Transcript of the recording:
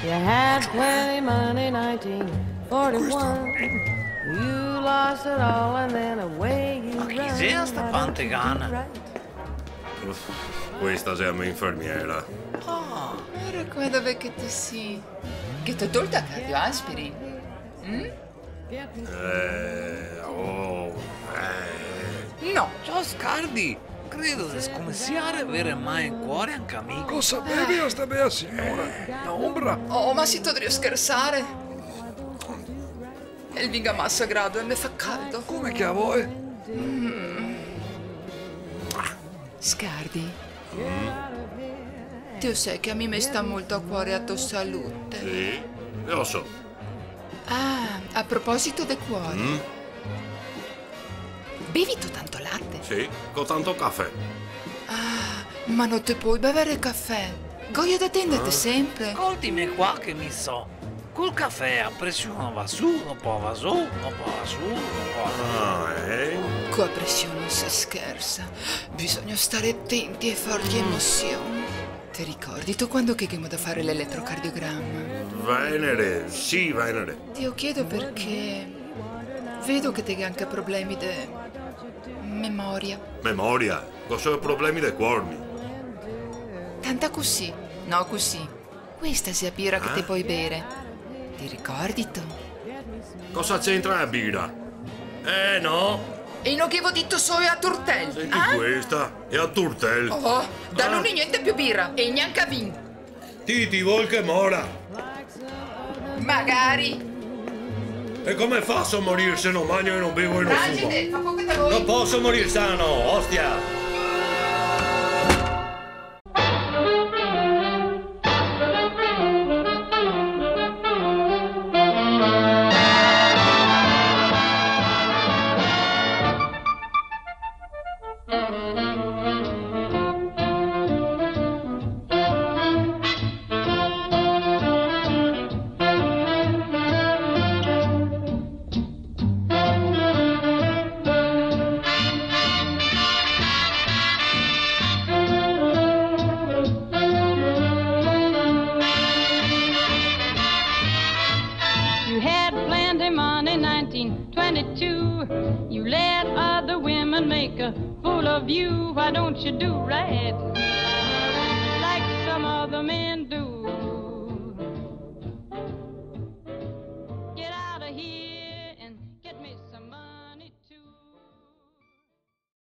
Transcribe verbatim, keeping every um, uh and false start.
You had plenty money, nineteen forty-one. You lost it all and then away you run. Ma chi xe sta pantegana? Uff, questa xe la me infermiera. Ah, varda come dove che te si. Che te tolta cardio aspirin? Mm? Eh, oh, eh. No. Ciò, Scardi, credo de scominsiare a vere mal in cuore anca mi. Cosa bevela sta bela siora? Na ombra? Oh, ma sito drio schersare? El vin ga masa grado e me fa caldo. Come che la vol? Scardi, te lo sa che a mi me sta molto a cuore la to salute. Sì, lo so. Ah, a proposito de cuore. Mm? Bevito tanto late? Sì, co tanto cafè. Ah, ma no te pol bevere cafè. Gojo da tenderte sempre. Scoltime qua che mi so. Col cafè a presion va su, dopo va su, dopo va su, dopo va su. Ah, eh? Co la presion no se schersa. Bisogna stare atenti ai forti emosion. Te ricordito quando che ghemo da fare l'eletrocardiogramma? Venere, sì, venere. Te lo chiedo perché vedo che te ghe anca problemi de memoria. Memoria? Go solo problemi de cuor mi. Tanta cusì, no cusì. Questa xe la bira che te pol bere. Te ricordito? Cosa c'entra la bira? Eh, no. E no ghevo dito solo a turtel, eh? Senti questa, e a turtel. Oh, da lunedì gnente più bira e gnanca vin. Ti, ti vol che mora? Magari. E come faso a morir se no magno e no bevo e no fumo? Rangite, fa quel che te vol. No poso morir sano, ostia! You had plenty money, nineteen twenty-two. You let other women make a fool of you. Why don't you do right